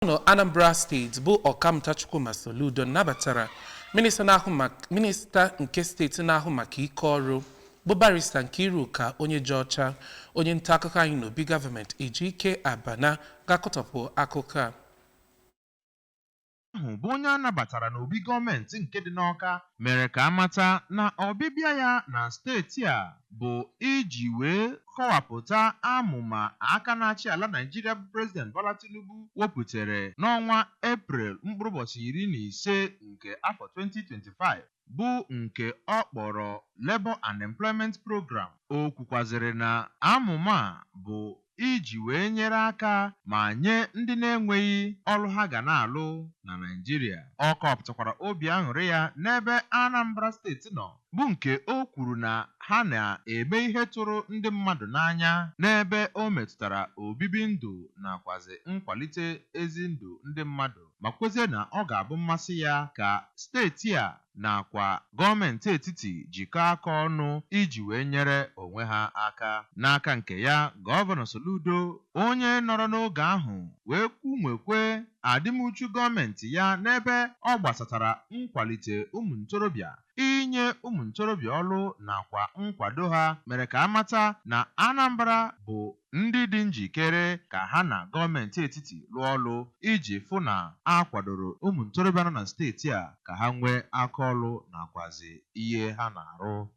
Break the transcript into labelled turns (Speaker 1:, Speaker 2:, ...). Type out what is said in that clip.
Speaker 1: Gọvanọ Anambra Steeti bụ Ọkammụta Chukwuma Soludo nabatara minista na-ahụ maka minista nke steeti na-ahụ maka ike ọrụ bụ Barista Nkiruka Onyejeocha. Onye nta akụkọ anyị n'obi gọọmenti, Ejike Abana, ga-akọtọpụ akụkọ a.
Speaker 2: Ahụ bụ onye a nabatara n'obi gọọmenti nke dị n'Awka mere ka a mata na ọbịbịa ya na steeti a bụ iji wee kọwapụta amụma aka na-achị ala Naịjirịa bụ President Bola Tinubu wepụtara n'ọnwa Eprel mkpụrụ ụbọchị 15 nke afọ 2025, bụ nke ọ kpọrọ Labour and Employment Program. O kwukwazịrị na amụma a bụ iji wee nyere aka ma nye ndị na-enweghị ọrụ ha ga na-alụ na Naịjirịa. Ọ kọpụtakwara obi aṅụrị ya n'ebe Anambra Steeti nọ, bụ nke o kwuru na ha na-eme ihe tụrụ ndị mmadụ n'anya n'ebe o metụtara obibi ndụ nakwazi nkwalite ezi ndụ ndị mmadụ, ma kwezie na ọ ga-abụ mmasị ya ka steeti a nakwa gọọmenti etiti jikọọ aka ọnụ iji wee nyere onwe ha aka. N'aka nke ya, Gọvanọ Soludo, onye nọrọ n'oge ahụ wee kwunwekwe adịmuchu gọọmenti ya n'ebe ọ gbasatara nkwalite ụmụ ntorobịa, inye ụmụ ntorobịa ọrụ nakwa nkwado ha, mere ka amata na Anambra bụ ndị dị njikere ka ha na gọọmenti etiti rụọ ọrụ iji fụ na a kwadoro ụmụ ntorobịa nọ na steeti a ka ha nwee aka ọrụ nakwazi ihe ha na-arụ.